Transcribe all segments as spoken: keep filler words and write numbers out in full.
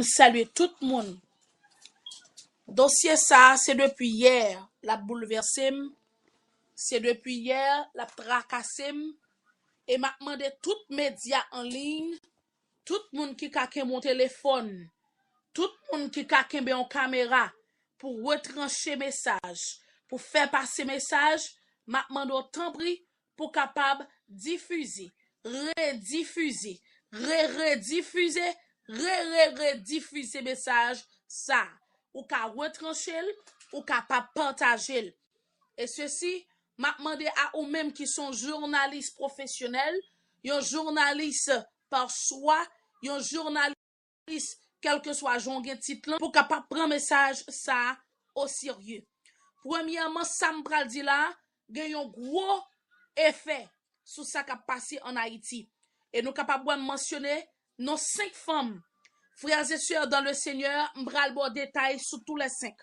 salye tout moun. Dosye sa a, se depi yè l ap boulvèse m, se depi yè l ap trakase m, e m ap mande tout medya an liy, tout moun ki ka kenbe yon telefòn, tout moun ki ka kenbe yon kamera pou retranche mesaj, pou fè pase mesaj, m ap mande w tanpri pou kapab difize, redifize, re-redifize, re-re-redifize mesaj sa. Ou ka retranche l, ou kapab pataje l. E sesi, m ap mande a ou menm ki se yon jounalis pwofesyonèl, yon jounalis pa chwa, yon jounalis kèlkeswa jan w gen tit lan, pou kapab pran mesaj sa a oserye. Premyèman, sa m pral di la a gen yon gwo efè sou sa k ap pase ann Ayiti. E nou kapab wè m mansyone non senk fanm. Frères et sœurs dans le Seigneur, m pral ba w detay sou tou lè senk.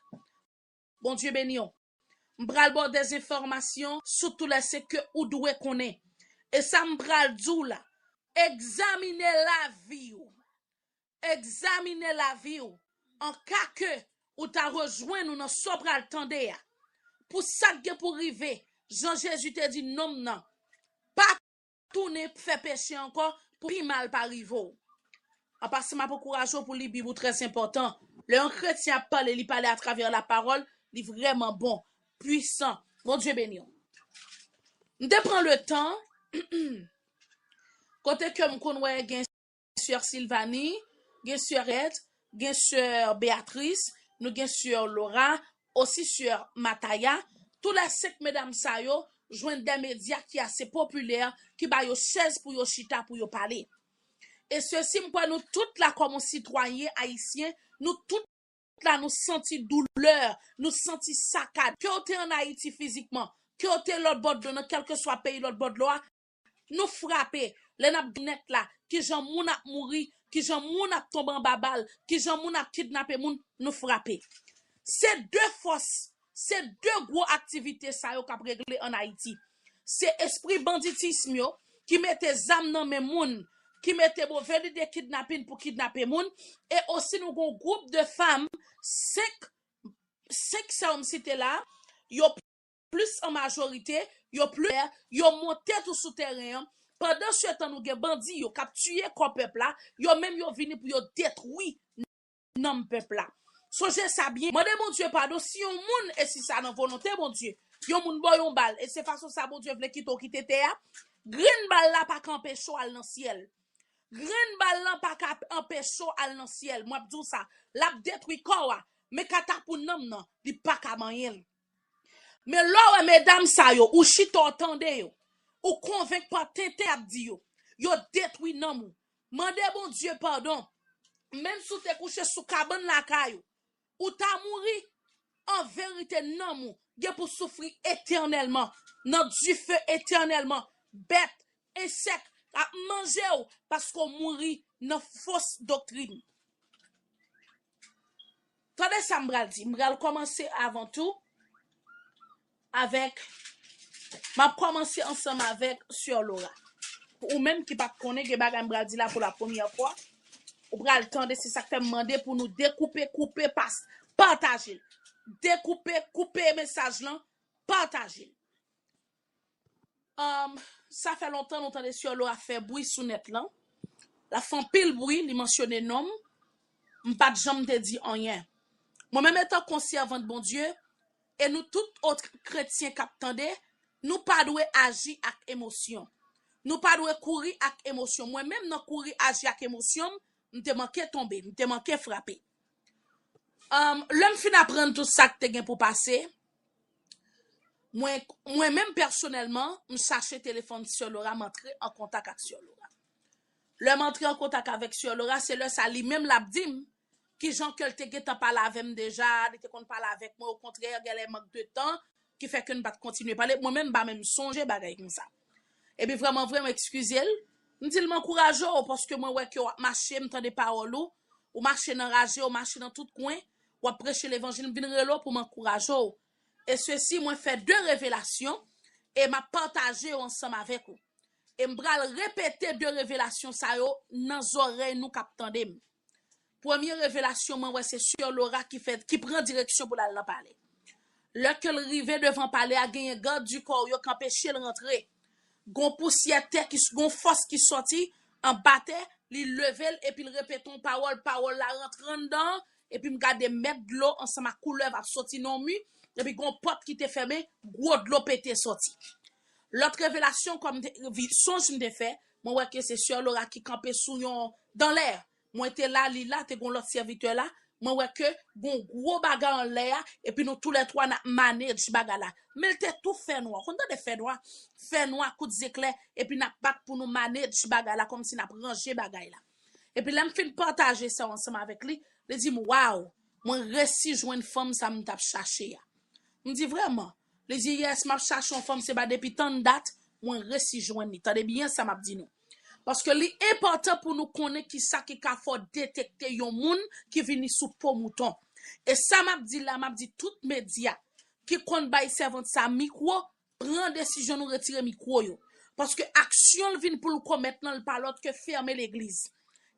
Bondye beni w. M pral ba w dèzenfòmasyon sou tou lè senk ke ou dwe konnen. E sa m pral di w la, egzamine lavi w. Egzamine lavi w. An ka ke ou ta rejwenn ou nan sa w pral tande a. Pou sa k gen pou rive, jan Jezi te di nonm nan, pa tounen fè peche ankò pou pi mal pa rive w. An pasan, m ap ankouraje w pou li Bib ou trè enpòtan. Lè yon kretyen ap pale, li pale atravè lapawòl, li vrèman bon, pwisan. Bondye beni w. M te pran le tan, kote ke m konn wè gen sè Sylvanie, gen sè Ed, gen sè Beatrice, nou gen sè Laura, osi sè Mataya. Tou lè senk medam sa yo jwenn de medya ki ase popilè, ki ba yo chèz pou yo chita, pou yo pale. E sesi, m kwè nou tout la, kòm yon sitwayen ayisyen, nou tout la, nou santi doulè, nou santi sakad. Ke w te ann Ayiti fizikman, ke w te lòt bò dlo, nan kèlkeswa peyi lòt bò dlo a, nou frape. Lè n ap di nèt la, kijan moun ap mouri, kijan moun ap tonbe anba bal, kijan moun ap kidnape moun, nou frape. Se de fòs, se de gwo aktivite sa yo k ap regle ann Ayiti. Se espri banditism yo ki mete zam nan men moun, ki mete move lide kidnapin pou kidnape moun, e osi nou gen yon gwoup de fanm, senk, senk sa yo m site la, yo plis an majorite, yo plis, yo monte tou sou teren an. Pandan se tan, nou gen bandi yo k ap tiye kò pèp la, yo menm yo vini pou yo detwi nanm pèp la. Sonje sa byen, mande Bondye padon si yon moun, e si sa nan volonte Bondye, yon moun ba w yon bal, e se fason sa Bondye vle kite w kite tè a, grenn bal la pa ka anpeche w al nan syèl. Grenn bal lan pa ka anpeche w al nan syèl. Mwen ap di w sa, l ap detwi kò a, men katapou nanm nan, li pa ka manyen l. Men lè w wè medam sa yo, ou chita w tande yo, ou konvenk pa tenten y ap di yo, yo detwi nanm ou. Mande Bondye padon. Menm si w te kouche sou kabann lakay ou, ou ta mouri, an verite, nanm ou gen pou soufri etènèlman, nan dife etènèlman. Bèt, ensèk ap manje w paske w mouri nan fos doktrin. Tande sa m pral di. M pral kòmanse avan tou avèk, m ap kòmanse ansanm avèk sè Laura. Pou ou menm ki pa t konnen, gen bagay m pral di la pou la premyè fwa, ou pral tande, se sa k fè m mande pou nou dekoupe, koupe, pas, pataje l. Dekoupe, koupe mesaj lan, pataje l. Um, sa fè lontan nou tande sè Laura fè bri sou nèt lan. L ap fè anpil bri, li mansyone non m. M pa t janm te di anyen. Mwen menm, etan kon sèvant Bondye, e nou tout lòt kretyen k ap tande, nou pa dwe aji ak emosyon. Nou pa dwe kouri ak emosyon. Mwen menm, nan kouri aji ak emosyon m, m te manke tonbe, m te manke frape. Um, lè m fin aprann tout sa k te gen pou pase, mwen, mwen menm pèsonèlman, m chache telefòn sè Laura, m antre an kontak ak sè Laura. Lè m antre an kontak avèk sè Laura, se lè sa li menm l ap di m kijan ke l te gentan pale avè m deja, li te konn pale avèk mwen, okontrè, genlè mank de tan ki fè ke n pa t kontinye pale. Mwen menm, m pa menm sonje bagay konsa. Epi vrèman vre, m eskize l. M di l, m ankouraje w, paske mwen wè ke w ap mache, m tande pawòl ou, ou mache nan raje, ou mache nan tout kwen, w ap preche levanjil, m vin rele w pou m ankouraje w. E sesi, mwen fè de revelasyon, e m ap pataje yo ansanm avèk ou. E m pral repete de revelasyon sa yo nan zòrèy nou k ap tande m. Premye revelasyon mwen wè se sè Laura ki fè, ki pran direksyon pou l al nan palè. Lè ke l rive devan palè a, genyen gad di kò yo k anpeche l rantre. Gon pousyè tè ki, gon fòs ki sòti anba tè, li leve l epi l repete yon pawòl, pawòl la rantre anndan, epi m gade mèt dlo ansanm ak koulèv ap sòti nan yon mi, epi gon pòt ki te fèmen, gwo dlo pete sòti. Lòt revelasyon, kòm te, vi- sonj m te fè, mwen wè ke se sè Laura ki kanpe sou yon, dan lè. Mwen te la, li la, te gon lòt sèvitè la. Mwen wè ke gon gwo bagay anlè a, epi nou toulètwa n ap manage bagay la. Men l te tou fè nwa. Ou konn tande fè nwa? Fè nwa, kout zeklè, epi n ap bat pou nou manage bagay la, kòmsi n ap ranje bagay la. Epi lè m fin pataje sa ansanm avèk li, li di m, "Waw, mwen resi jwenn fanm sa m t ap chache a." M di, "Vrèman?" Li di, "Yes, m ap chache yon fanm, se pa depi tann dat, mwen resi jwenn li." Tande byen sa m ap di nou. Paske li enpòtan pou nou konnen ki sa ki ka fè w detekte yon moun ki vini sou po mouton. E sa m ap di la, m ap di tout medya ki konn bay sèvant sa mikwo, pran desizyon nou retire mikwo yo. Paske aksyon l vin pou l komèt lan, l pa lòt ke fèmen legliz.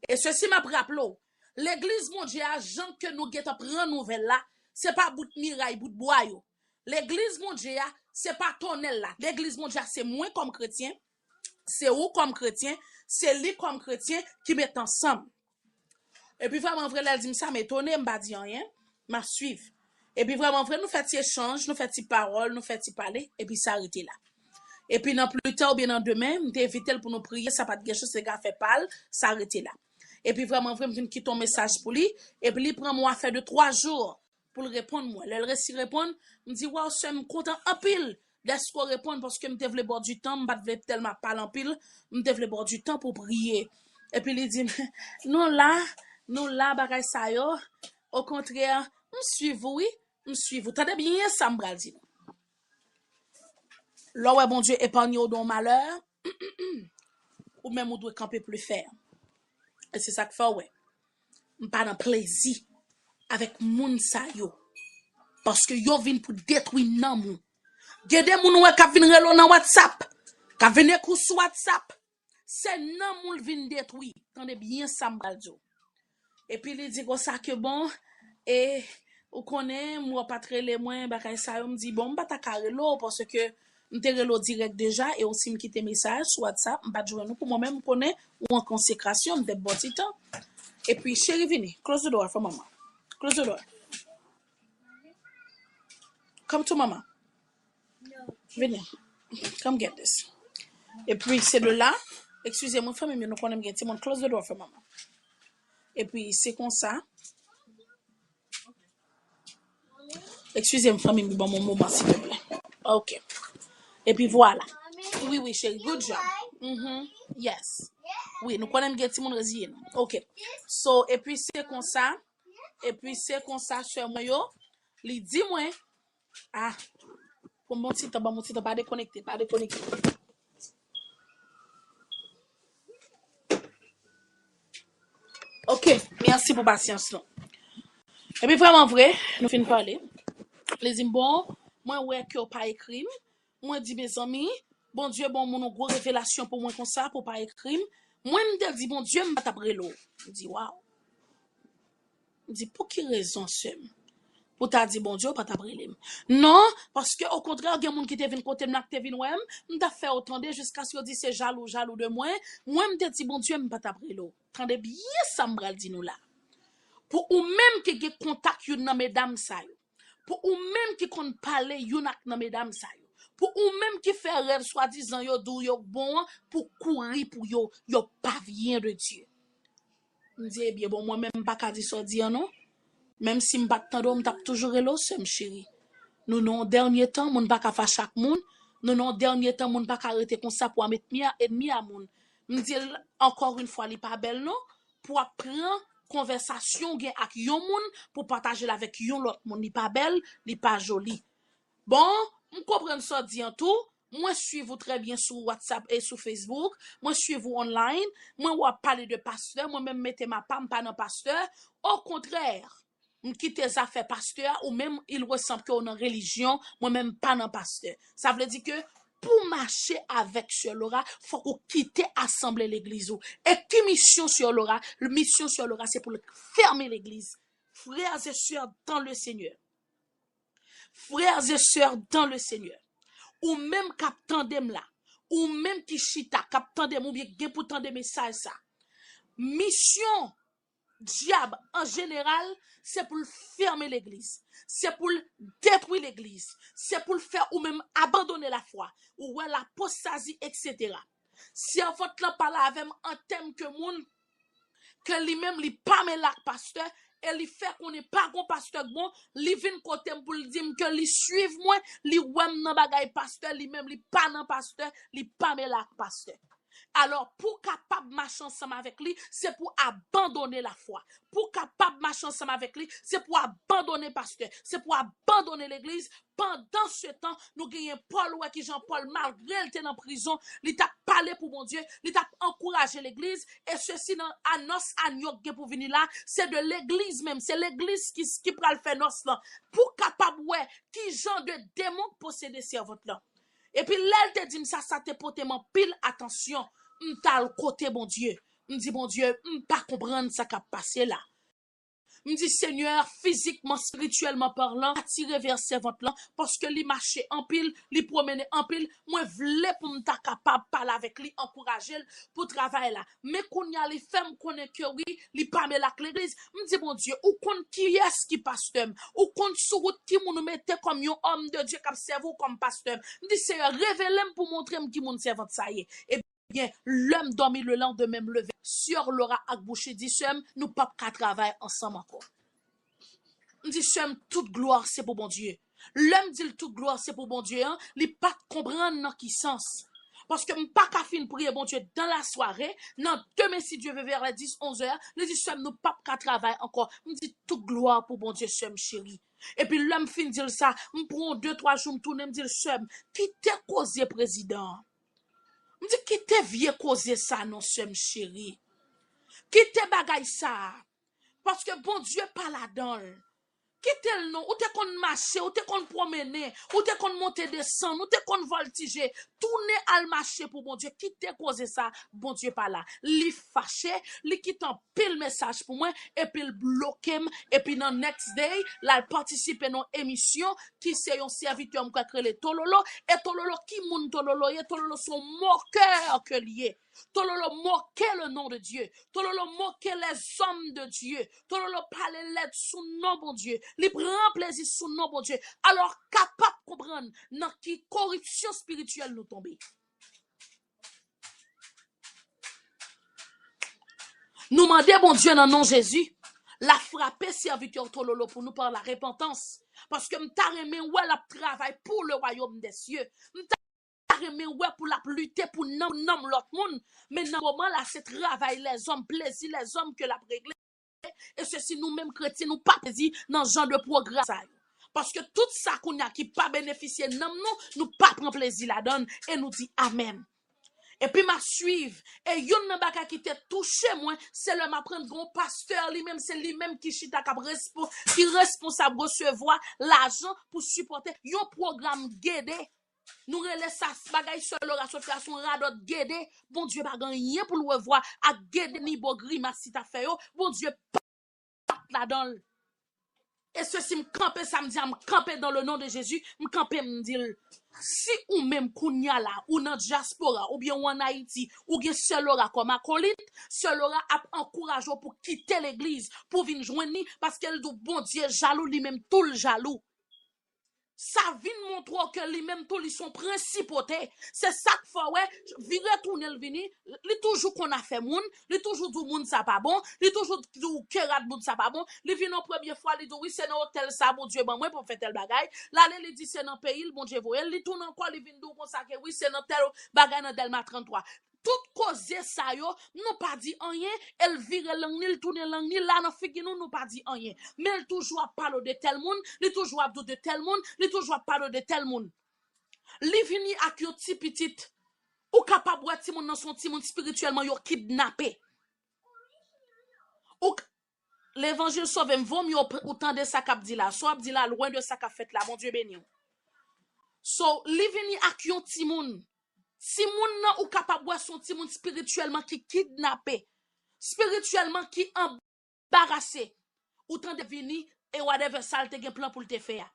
E sesi m ap raple w, legliz Bondye a, jan ke nou gentan pran nouvèl la, se pa bout miray, bout bwa yo. Legliz Bondye a, se pa tonnèl la. Legliz Bondye a, se mwen kòm kretyen, se ou kòm kretyen, se li kòm kretyen ki met ansanm. Epi vrèman vre, lè l di m sa, m etone, m pa di anyen, m ap swiv. Epi vrèman vre, nou fè ti echanj, nou fè ti pawòl, nou fè ti pale, epi sa rete la. Epi nan plita oubyen nan demen, m te envite l pou nou priye, sa pa t gen chans, se ka fè pa l, sa rete la. Epi vrèman vre, m vin kite yon mesaj pou li, epi li pran mwen afè de twa jou pou l reponn mwen. Lè l resi reponn, m di, "Waw, sè m, m kontan anpil dèske w reponn, paske m te vle ba w di tan, m pa t vle tèlman pale anpil, m te vle ba w di tan pou w priye." Epi li di m, "Nou la, nou la, bagay sa yo. Okontrè, m swiv ou, wi, m swiv ou." Tande byen sa m pral di nou. Lè w wè Bondye epanye w de yon malè, ou menm ou dwe kanpe pli fèm. E se sa k fè w wè m pa nan plezi avèk moun sa yo. Paske yo vin pou detwi nanm ou. Gen de moun ou wè k ap vin rele w nan WhatsApp, k ap vin ekri w sou WhatsApp. Se nanm ou l vin detwi. Tande byen sa m pral di w. Epi li di konsa ke bon, e ou konnen, m wè w pa t rele mwen, bagay sa yo, m di, "Bon, m pa ta ka rele w, paske m te rele w dirèk deja, e osi m kite mesaj sou WhatsApp, m pa t jwenn ou, pou mwen menm, m konnen ou an konsekrasyon, m te ba w ti tan." Epi, cheri, vini, close the door for mama. Close the door. Come to mama. Vini. Come get this. Epi, se de la, eskize mwen, fanmi m yo, nou konnen m gen timoun, close the door for mama. Epi, se konsa. Eskize m, fanmi m, ban m yon moman, silvouplè. Ok. Epi vwala. Wi, wi, cheri. Good job. Mhm. Yes. Wi, nou konnen m gen timoun, reziye nou. Ok. So, epi se konsa. Epi se konsa, sè mwen yo, li di mwen, ah, pou m bon ti tan, ban m yon ti tan, pa dekonekte, pa dekonekte. Ok, mèsi pou pasyans nou. Epi vrèman vre, nou fin pale. Li di m, "Bon, mwen wè ke w pa ekri m." Mwen di, "Mezanmi, Bondye ban yon moun yon gwo revelasyon pou mwen konsa, pou w pa ekri m." Mwen, m te di Bondye, m pa t ap rele w. M di, "Waw." M di, "Pou ki rezon, sè m, pou ta di Bondye w pa t ap rele m?" Non, paske okontrè, gen moun ki te vin kote m la, ki te vin wè m, m t ap fè yo tande jiskaske yo di se jalou, jalou de mwen. Mwen, m te di Bondye, m pa t ap rele w. Tande byen sa m pral di nou la. Pou ou menm ki gen kontak youn nan medam sa yo, pou ou menm ki konn pale youn ak nan medam sa yo, pou ou menm ki fè rèv swadizan yo di w yo bon an, pou kouri pou yo, yo pa vyen de Dye. M di, ebyen, bon, mwen menm m pa ka di sa w di an non. Menm si m pa t tande w, m t ap toujou rele w sè m cheri. Nou nan yon dènye tan, moun pa ka fache ak moun. Nou nan yon dènye tan, moun pa ka rete konsa pou ap met mi a, enmi a moun. M di l, encore une fois, li pa bèl non. Pou ap pran konvèsasyon w gen ak yon moun, pou pataje l avèk yon lòt moun. Li pa bèl, li pa joli. Bon, m konprann sa w di an tou. Mwen swiv ou trè byen sou WhatsApp e sou Facebook. Mwen swiv ou online. Mwen wè w ap pale de pastè. Mwen menm mete m apa, m pa nan pastè. Okontrè, m kite zafè pastè a, ou menm, il ressemble ke w nan relijyon, mwen menm m pa nan pastè. Sa vle di ke Pou w mache avèk Sè Laura, fòk ou kite asanble legliz ou. E ki misyon Sè Laura? Misyon Sè Laura, se pou l fèmen legliz. Frères et sœurs dans le Seigneur. Frères et sœurs dans le Seigneur. Ou menm k ap tande m la, ou menm ki chita, k ap tande m, oubyen ki gen pou tande mesaj sa. Misyon dyab an jeneral, se pou l fèmen legliz. Se pou l detwi legliz. Se pou l fè ou menm abandone lafwa. Ou wè lapostazi, etsetera. Sèvant lan pale avè m an tèm ke moun ke li menm li pa mele ak pastè, e li fè konnen pa gon pastè k bon, li vin kote m pou l di m ke li swiv mwen, li wè m nan bagay pastè, li menm li pa nan pastè, li pa mele ak pastè. Alò, pou w kapab mache ansanm avèk li, se pou w abandone lafwa. Pou w kapab mache ansanm avèk li, se pou w abandone pastè, se pou w abandone legliz. Pandan se tan, nou genyen Pòl, wè kijan Pòl, malgre l te nan prizon, li t ap pale pou Bondye, li t ap ankouraje legliz, e sesi nan a nòs a yo k gen pou vini la, se de legliz menm, se legliz ki, ki pral fè nòs lan, pou w kapab wè kijan de demon k posede sèvant lan. Epi lè l te di m sa, sa te pote m anpil atansyon. M t al kote Bondye. M di, Bondye, m pa konprann sa k ap pase la. M di, Senyè, fizikman, espirityèlman palan, atire vè sèvant lan, paske li mache anpil, li pwomennen anpil. Mwen vle pou m ta kapab pale avèk li, ankouraje l pou travay la. Men kounye a, li fè m konnen ke wi, li pa mele ak legliz. M di, Bondye, ou konn kiyès ki pastè m. Ou konn sou wout ki moun ou mete kòm yon òm de Dye k ap sèvi w kòm pastè m. M di, Seyè, revele m pou montre m ki moun sèvant sa ye. Ebyen, lè m dòmi, lelandemen m leve, Sè Laura ak Bouchi di, Sè m, nou p ap ka travay ansanm ankò. M di, Sè m, tout glwa se pou Bondye. Lè m di l tout glwa se pou Bondye an, li pa t konprann nan ki sans. Paske m pa ka fin priye Bondye dan lasware, nan demen, si Dye ve, vè lè dis, onz è, li di, Sè m, nou p ap ka travay ankò. M di, tout glwa pou Bondye, sè m cheri. Epi lè m fin di l sa, m pran de, twa jou, m tounen, m di l, Sè m, kite koze prezidan an. M di, kite vye koze sa non, sè m cheri. Kite bagay sa a. Paske Bondye pa ladan l. Kite l non. Ou te konn mache, ou te konn pwomennen, ou te konn monte desann, ou te konn vòltije. Tounen al mache pou Bondye. Kite koze sa, Bondye pa la. Li fache, li kite anpil mesaj pou mwen, epi l bloke m, epi nan next day, l al patisipe nan yon emisyon ki se yon sèvitè m kwè k rele Tololo. E Tololo, ki moun Tololo ye? Tololo se yon mokè ke l ye. Tololo moke le nom de Dieu. Tololo moke les hommes de Dieu. Tololo pale lèd sou non Bondye. Li pran plezi sou non Bondye. Alò, kapab konprann nan ki koripsyon espirityèl nou tonbe. Nou mande Bondye nan non Jezi, l a frape sèvitè Tololo pou nou pa la repantans. Paske m ta renmen wè l ap travay pou le wayòm dè sye. M ta renmen wè pou l ap lite pou nanm, nanm lòt moun. Men nan moman la, se travay lèzòm, plezi lèzòm ke l ap regle. E sesi nou menm kretyen, nou pa plezi nan jan de pwogram sa yo. Paske tout sa kounye a ki pa benefisye nanm nou, nou pa pran plezi ladan l e nou di amèn. Epi m ap swiv. E youn nan bagay ki te touche mwen, se lè m aprann gen yon pastè li menm, se li menm ki chita k ap respon-, ki responsab resevwa lajan pou sipòte yon pwogram gede. Nou rele sa bagay sè Laura sot fè a se yon radòt gede. Bondye pa gen anyen pou l revwa ak gede ni bo grimas li ta fè yo. Bondye pa t ladan l. E sesi m kanpe samdi a, m kanpe dans le nom de Jésus, m kanpe m di l, si ou menm kounye a la, ou nan dyaspora, oubyen ou ann Ayiti, ou gen sè Laura kòm akolit, sè Laura ap ankouraje w pou kite legliz, pou vin jwenn li, paske l di w Bondye jalou, li menm tou l jalou. Sa vin montre w ke li menm tou li se yon prensipote. Se sa k fè w wè, vire tounen l vini, li toujou konn afè moun, li toujou di w moun sa pa bon, li toujou di w kerat moun sa pa bon, li vin yon premye fwa, li di w wi se nan otèl sa Bondye ban mwen pou m fè tèl bagay, l ale li di se nan peyi l Bondye voye l, li tounen ankò, li vin di w konsa ke wi se nan tèl bagay nan Dèlma trannntwa. Tout koze sa yo, nou pa di anyen, e l vire lang ni, l tounen lang ni, la nan figi nou, nou pa di anyen. Men l toujou ap pale w de tèl moun, li toujou ap di w de tèl moun, li toujou ap pale w de tèl moun. Li vini ak yon ti pitit, ou kapab wè timoun nan se yon timoun espirityèlman yo kidnape. Ou k-, Levanjil sove m, vo mye ou p-, ou tande sa k ap di la. Sa w ap di la, lwen de sa k ap fèt la. Bondye beni w. So, li vini ak yon timoun. Timoun nan, ou kapab wè se yon timoun espirityèlman ki kidnape, espirityèlman ki anbarase. Ou tande vini, e whatever sa l te gen plan pou l te fè a.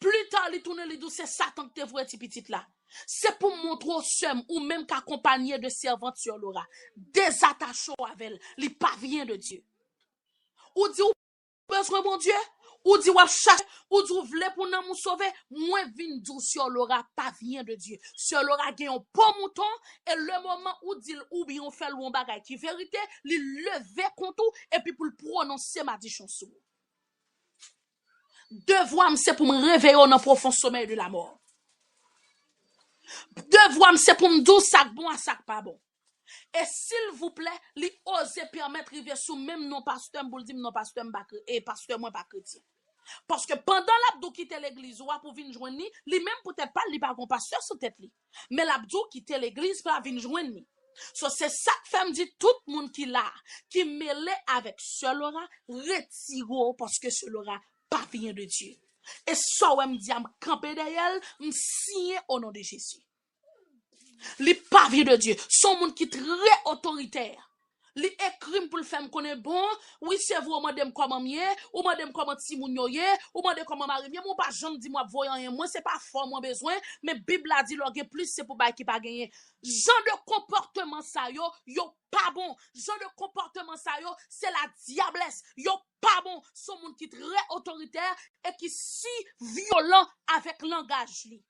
Pli ta, li tounen, li di w se Satan ki te voye ti pitit la. Se pou m montre w, sè m, ou menm k akonpanye de sèvant Sè Laura. Dezatache w avè l. Li pa vyen de Dye. Ou di w bezwen Bondye, ou di w ap chache, ou di w vle pou nanm ou sove, mwen vin di w Sè Laura pa vyen de Dye. Sè Laura gen yon po mouton, e le moman ou di l oubyen ou fè l yon bagay ki verite, li leve kont ou, epi pou l pwononse madichon sou ou. Devwa m se pou m reveye w nan pwofon somèy de lamò. Devwa m se pou m di w sa k bon a sa k pa bon. E silvouplè, li oze pèmèt rive sou menm non pastè m pou l di m non pastè m pa kre-, e pastè mwen pa kretyen. Paske pandan l ap di w kite legliz ou a pou vin jwenn li, li menm poutèt pa l, li pa gon pastè sou tèt li. Men l ap di w kite legliz pa vin jwenn li. So, se sa k fè m di tout moun ki la, ki mele avèk Sè Laura, retire w paske Sè Laura pa vyen de Dye. E sa w wè m di a, m kanpe dèyè l, m siyen o non de Jezi. Li pa vyen de Dye. Se yon moun ki trè otoritè. Li ekri m pou l fè m konnen, bon, wi, se vre, ou mande m kòman m ye, ou mande m kòman timoun yo ye, ou mande kòman mari m ye, men ou pa janm di m w ap voye anyen. Mwen, se pa fò mwen bezwen, men Bib la di lè w gen plis, se pou bay ki pa genyen. Jan de konpòtman sa yo, yo pa bon. Jan de konpòtman sa yo, se la dyablès. Yo pa bon. Se yon moun ki trè otoritè e ki si vyolan avèk langaj li.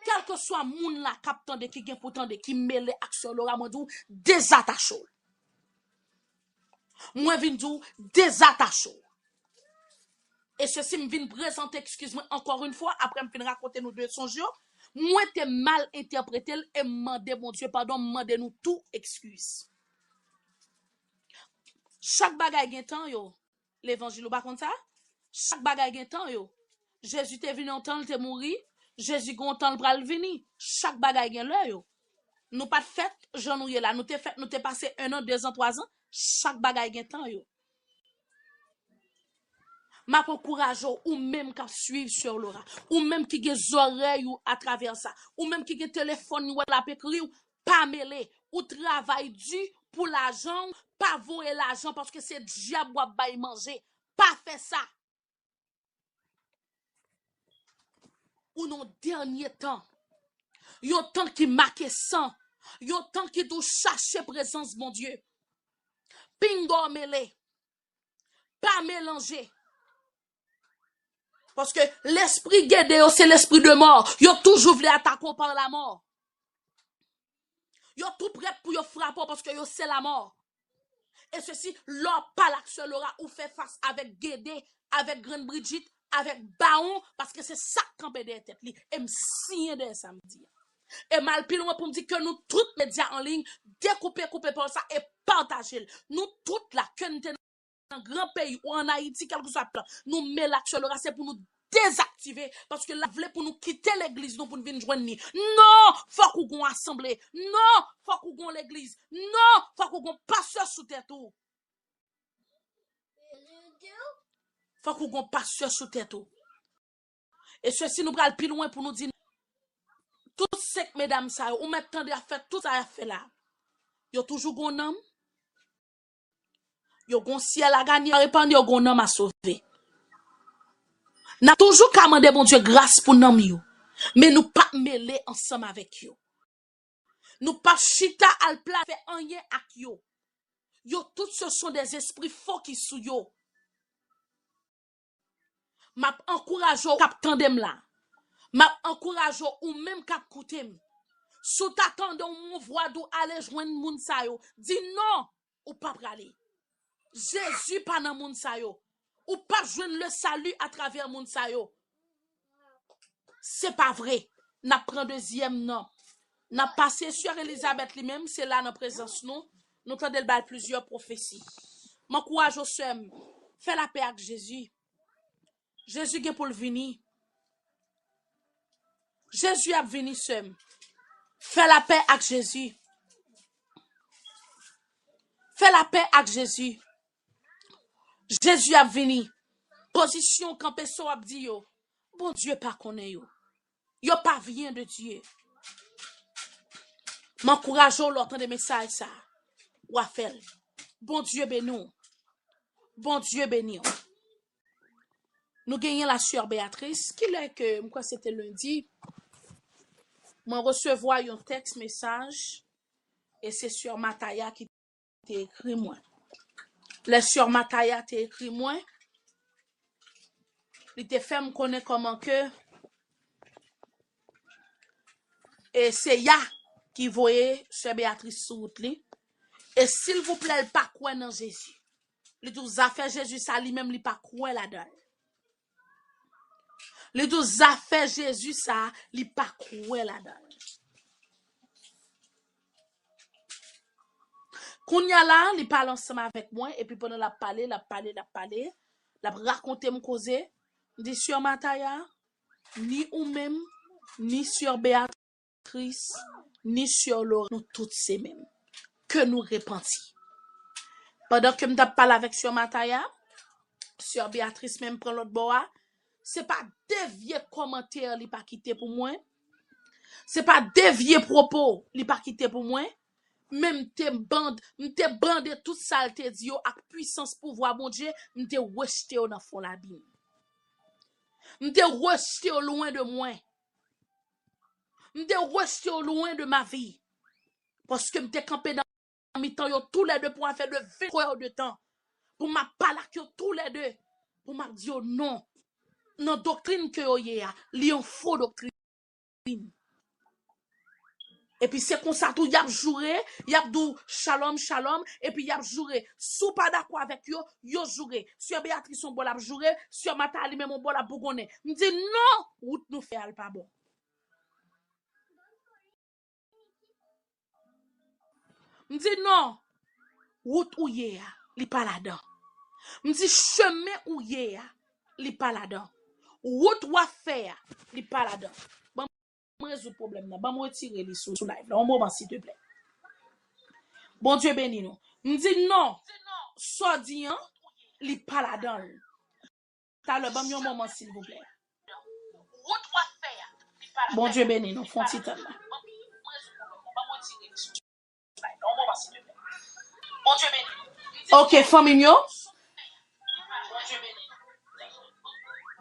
Kèlkeswa moun la k ap tande, ki gen pou tande, ki mele ak Sè Laura, mwen di w, dezatache w. Mwen vin di w, dezatache w. E sesi, m vin prezante eskiz mwen ankò yon fwa, apre m fin rakonte nou de sonj yo. Mwen te mal entèprete l e m mande Bondye padon, m mande nou tou eskiz. Chak bagay gen tan yo. Levanjil, ou pa konn sa? Chak bagay gen tan yo. Jezi te vini yon tan, l te mouri. Jezi gen yon tan, l pral vini. Chak bagay gen lè yo. Nou pa t fèt jan nou ye la. Nou te fèt, nou te pase en an, dezan, twazan. Chak bagay gen tan yo. M ap ankouraje w, ou menm k ap swiv Sè Laura, ou menm ki gen zòrèy ou atravè sa, ou menm ki gen telefòn ou wè l ap ekri w, pa mele. Ou travay di pou lajan w, pa voye lajan paske se dyab w ap bay manje. Pa fè sa. Ou nan dènye tan. Yon tan ki make san. Yon tan ki tou chache prezans Bondye. Pinga w mele. Pa melanje. Paske lespri Gede yo se lespri de mò. Yo toujou vle atake w pa lamò. Yo tou prèt pou yo frape w paske yo se lamò. E sesi, lè w pale ak Sè Laura, ou fè fas avèk Gede, avèk Grann Bridjit, avèk Bawon, paske se sa k kanpe dèyè tèt li. E m siyen dèyè sa m di a. E m al pi lwen pou m di ke nou tout medya an liy, dekoupe, koupe pawòl sa e pataje l. Nou tout la, ke n te nan gran peyi ou ann Ayiti, kèlkeswa plan, nou mele ak Sè Laura, se pou nou dezaktive, paske l ap vle pou nou kite legliz nou pou n vin jwenn li. Non, fòk ou gon asanble. Non, fòk ou gon legliz. Non, fòk ou gon pastè sou tèt ou. Fòk ou gon pastè sou tèt ou. E sesi nou pral pi lwen pou nou di, tout senk medam sa yo, ou mèt tande y ap fè tout sa y ap fè la. Yo toujou gon nanm. Yo gon syèl a ganye, yo epanye, yo gon nanm a sove. N ap toujou ka mande Bondye gras pou nanm yo, men nou p ap mele ansanm avèk yo. Nou p ap chita al pla fè anyen ak yo. Yo tout se son des esprits fo ki sou yo. M ap ankouraje w k ap tande m la. M ap ankouraje w ou menm k ap koute m. Si w ta tande yon vwa di w ale jwenn moun sa yo, di non, ou p ap prale. Jezi pa nan moun sa yo. Ou p ap jwenn le sali atravè moun sa yo. Se pa vre. N ap pran dezyèm nan. N ap pase Sè Elizabeth li menm, se la nan prezans nou. Nou tande l bay plizyè pwofesi. M ankouraje w, sè m. Fè lapè ak Jezi. Jezi gen pou l vini. Jezi ap vini, sè m. Fè lapè ak Jezi. Fè lapè ak Jezi. Jezi ap vini. Pozisyon w kanpe, sa w ap di yo. Bondye pa konnen yo. Yo pa vyen de Dye. M ankouraje w lè w tande mesaj sa. W a fè l. Bondye beni w. Bondye beni w. Nou genyen la sè Beatrice. Kilè ke, m kwè se te lendi, mwen resevwa yon tèks mesaj, e se sè Mataya ki te ekri mwen. Lè sè Mataya te ekri mwen, li te fè m konnen kòman ke, e se Ya ki voye sè Beatrice sou wout li. E silvouplè, l pa kwè nan Jezi. Li di w zafè Jezi sa, li menm li pa kwè ladan l. Li di w zafè Jezi sa, li pa kwè ladan l. Kounye a la, li pale ansanm avèk mwen, epi pandan l ap pale, l ap pale, l ap pale, l ap rakonte m koze. M di, sè Mataya, ni ou menm, ni sè Beatrice, ni sè Laura, nou tout se menm. Ke nou repanti. Pandan ke m t ap pale avèk sè Mataya, sè Beatrice menm pran lòt bò a, se pa de vye kòmantè li pa kite pou mwen. Se pa de vye pwopo li pa kite pou mwen. Men m te band, m te bande tout sa l te di yo ak pwisans pouvwa Bondye, m te rejte yo nan fon labim. M te rejte yo lwen de mwen. M te rejte yo lwen de ma vi. Paske m te kanpe nan mitan yo toulède pou afè de ventwa è de tan. Pou m ap pale ak yo toulède. Pou m ap di yo non. Nan doktrin ke yo ye a, li yon fo doktrin. Epi se konsa tou, y ap joure, y ap di w shalom, shalom, epi y ap joure. Si w pa dakò avèk yo, yo joure. Sè Beatrice yon bò l ap joure, sè Mataya li menm yon bò l ap bougonnen. M di non, wout nou fè a l pa bon. M di non, wout ou ye a, li pa ladan. M di chemen ou ye a, li pa ladan. Wout w ap fè a, li pa ladan. Ban m rezoud pwoblèm nan, ban m retire li sou, sou live la, yon moman silteplè. Bondye beni nou. M di non, sa w di an, li pa ladan l. Talè, ban m yon moman, silvouplè. Bondye beni nou, fon ti tan la. Ok, fanmi m yo.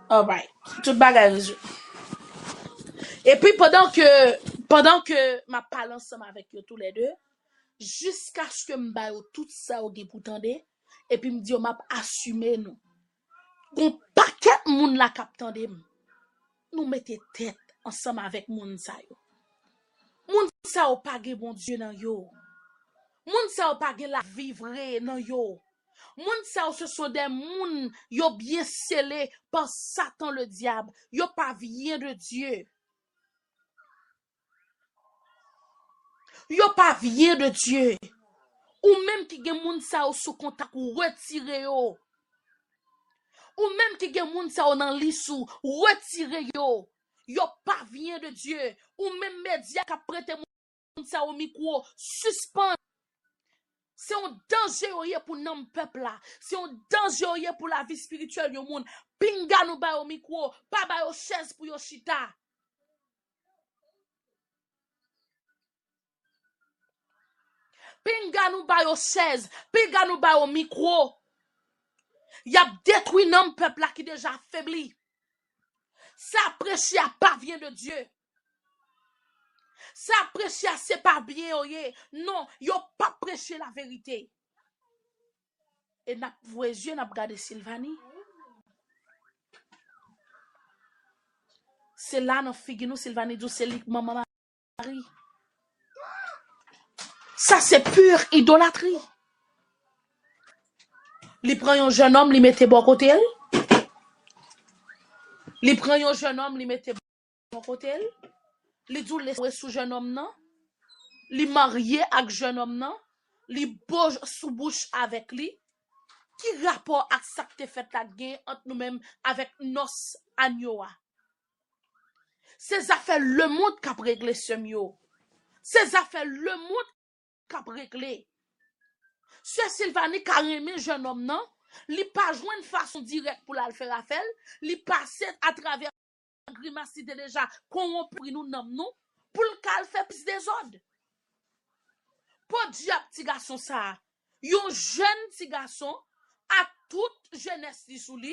Alright. Tout bagay rezoud. Epi pandan ke, pandan ke m ap pale ansanm avèk yo toulède, jiskaske m ba yo tout sa yo gen pou tande, epi m di yo m ap asime nou. Gon pakèt moun la k ap tande m. Nou mete tèt ansanm avèk moun sa yo. Moun sa yo pa gen Bondye nan yo. Moun sa yo pa gen lavi vre nan yo. Moun sa yo, ce sont des moun, yo byen sele pa Satan le dyab. Yo pa vyen de Dye. Yo pa vyen de Dye. Ou menm ki gen moun sa yo sou kontak ou, retire yo. Ou menm ki gen moun sa yo nan lis ou, retire yo. Yo pa vyen de Dye. Ou menm medya k ap prete moun sa yo mikwo, sispann. Se yon danje yo ye pou nanm pèp la. Se yon danje yo ye pou lavi espirityèl yon moun. Pinga nou ba yo mikwo, pa ba yo chèz pou yo chita. Pinga nou ba yo chèz, pinga nou ba yo mikwo. Y ap detwi nanm pèp la ki deja afebli. Sa preche a pa vyen de Dye. Sa preche a se pa byen yo ye. Non, yo pa preche laverite. E n ap voye zye, n ap gade Silvani. Se la nan figi nou, Silvani di w se li k manman Mari. Sa se pure idolatri. Li pran yon jennonm, li mete bò kote l. Li pran yon jennonm, li mete bò kote l. Li di w lese sou jennonm nan. Li marye ak jennonm nan. Li bo sou bouch avèk li. Ki rapò ak sa k te fèt la gen ant nou menm avèk nòs anyo a? Se zafè lemonn k ap regle, sè m yo. Se zafè lemonn k ap regle. Sè Silvani ka renmen jennonm nan, li pa jwenn fason dirèk pou l al fè afè l, li pase atravè grimas, li te deja kowonpi nou, nanm nou, pou l ka al fè plis dezòd. Podyab ti gason sa a, yon jèn ti gason ak tout jenès li sou li,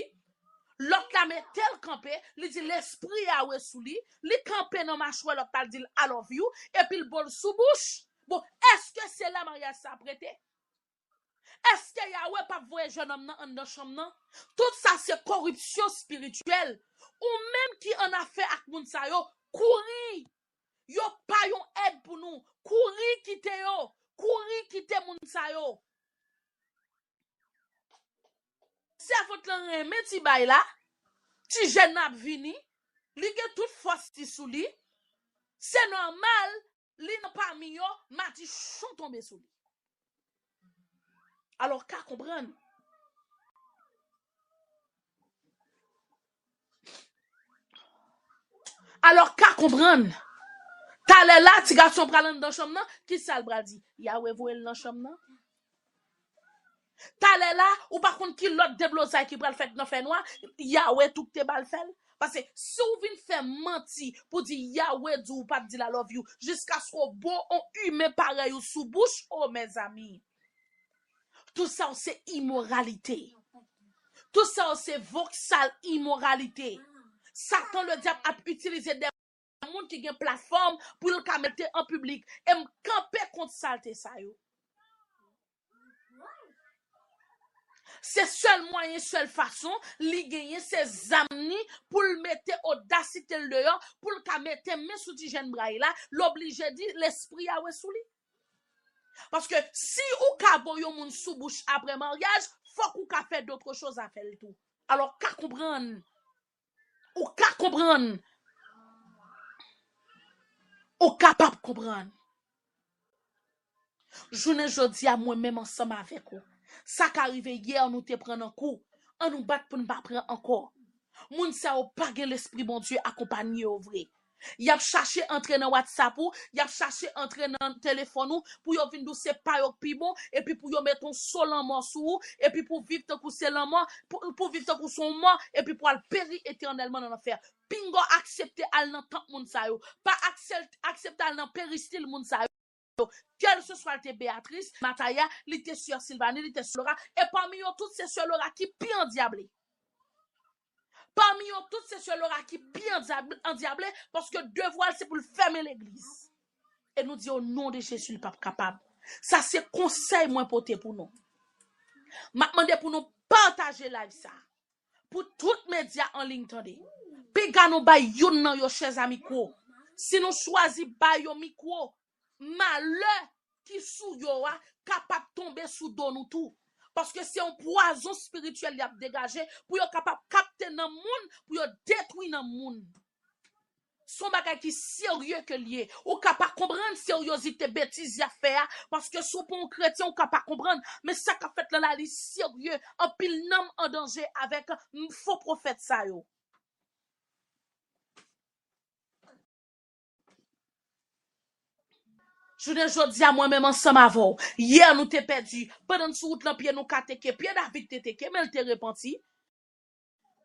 lòt la mete l kanpe, li di lespri Yawe sou li, li kanpe nan machwè lòt la, l di l I love you, epi l bo l sou bouch. Bon, èske se la maryaj sa ap rete? Èske Yawe p ap voye jènòm nan anndan chanm nan? Tout sa se koripsyon espirityèl. Ou menm ki an afè ak moun sa yo, kouri! Yo pa yon èd pou nou. Kouri kite yo. Kouri kite moun sa yo. Sèvant lan renmen ti bay la. Ti jèn nan ap vini. Li gen tout fòs li sou li. Se nòmal, li nan pami yo, madichon tonbe sou li. Alò, ka konprann. Alò, ka konprann. Talè la, ti gason pral anndan chanm nan, ki sa l pral di? Yawe voye l nan chanm nan? Talè la, ou pa konn ki lòt deblozay ki pral fèt nan fènwa, Yawe tou k te ba l fè l. Paske si w vin fè manti pou di Yawe di w pa t di l I love you, jiskaske w bo on imen parèy ou sou bouch, o mezanmi. Tout sa yo se imoralite. Tout sa yo se voksal imoralite. Satan Ledyab ap itilize de moun ki gen platfòm pou l ka mete an piblik. E m kanpe kont salte sa yo. Se sèl mwayen, sèl fason li genyen, se zam ni pou l mete odasite l deyò, pou l ka mete men sou ti jèn bray la, l oblije di lespri Yawe sou li. Paske si ou ka bo yon moun sou bouch apre maryaj, fòk ou ka fè dòt choz avè l tou. Alò, ka konprann. Ou ka konprann. Ou kapab konprann. Jounen jodi a, mwen menm ansanm avèk ou. Sa ka rive yè nou te pran nan kou. An nou bat pou n pa pran ankò. Moun sa yo pa gen lespri Bondye akonpanye yo vre. Y ap chache antre nan WhatsApp ou, y ap chache antre nan telefòn ou, pou yo vin di w se pa yo k pi bon, epi pou yo mete yon so lanmò sou ou, epi pou viv tankou se lanmò, pou, pou viv tankou se yon mò, epi pou al peri etènèlman nan lanfè. Pinga w aksepte al nan tanp moun sa yo. Pa aksel-, aksepte al nan peristil moun sa yo. Kèlseswa l te Beatrice, Mataya, li te sè Sylvanie, li te sè Laura, e pami yo tout se sè Laura ki pi andyable. Pami yo tout se sè Laura ki pi andyab-, andyable, paske devwa l se pou l fèmen legliz. E nou di o non de Jezi, li p ap kapab. Sa se konsèy mwen pote pou nou. M ap mande pou nou pataje live sa. Pou tout medya an liy tande. Piga nou bay youn nan yo chèz a mikwo. Si nou chwazi bay yo mikwo, malè ki sou yo a kapab tonbe sou do nou tou. Paske se yon pwazon espirityèl y ap degaje pou yo kapab kapte nanm moun, pou yo detwi nanm moun. Se yon bagay ki serye ke l ye. Ou ka pa konprann seryozite betiz y ap fè a, paske si w pa yon kretyen, ou ka pa konprann. Men sa k ap fèt la la, li serye. Anpil nanm an danje avèk, mm, fo pwofèt sa yo. Jounen jodi a, mwen menm ansanm avè w. Yè, nou te pèdi. Pandan n sou wout lan, pye nou ka teke. Pye David te teke, men l te repanti.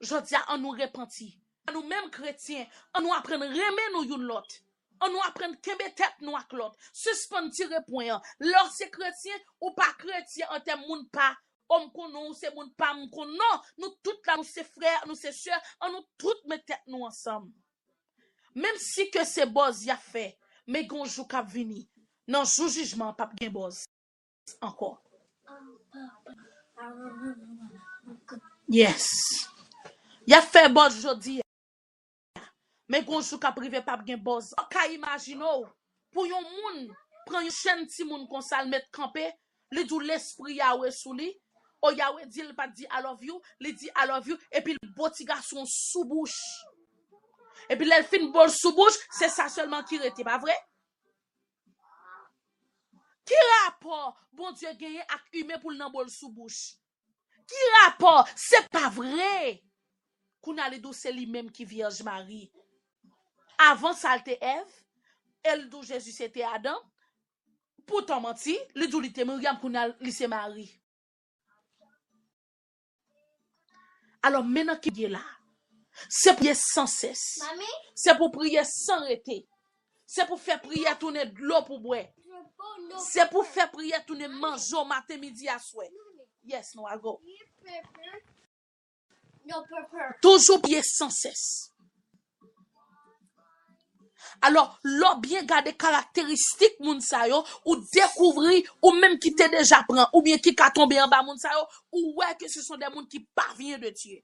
Jodi a, an nou repanti. An nou menm kretyen, an nou aprann renmen nou youn lòt. An nou aprann kenbe tèt nou ak lòt. Sispann tire pwen an. Lè w se kretyen, ou pa kretyen an tèm moun pa. O, m konnen w se moun pa m, m konnen. Non, nou tout la, nou se frè, nou se sè. An nou tout met tèt nou ansanm. Menm si ke se bòz y ap fè, men gen yon jou k ap vini. Nan jou jijman an, p ap gen bòz ankò. Yes. Y ap fè bòz jodi a. Men gen yon jou k ap rive, p ap gen bòz. Ou ka imajine w, pou yon moun pran yon jèn timoun konsa, l met kanpe, li di w lespri Yawe sou li. O Yawe di l pa t di I love you, li di I love you, epi l bo ti gason sou bouch. Epi lè l fin bo l sou bouch, se sa sèlman ki rete, pa vre? Ki rapò Bondye genyen ak imen pou l nan bo l sou bouch? Ki rapò? Se pa vre! Kounye a li di w se li menm ki Vyèj Mari. Avan sa, l te Èv, e l di w Jezi se te Adan. Poutan manti, li di w li te Miryam, kounye a li se Mari. Alò, men nan ki ye la. Se priye san sès. Se pou priye san rete. Se pou fè priyè tounen dlo pou bwè. Se pou fè priyè tounen manje w maten, midi, aswè. Yes, nou al go. Toujou priye san sès. Alò, lè w byen gade karakteristik moun sa yo, ou dekouvri, ou menm ki te deja pran, oubyen ki ka tonbe anba moun sa yo, ou wè ke se son de moun ki pa vyen de Dye.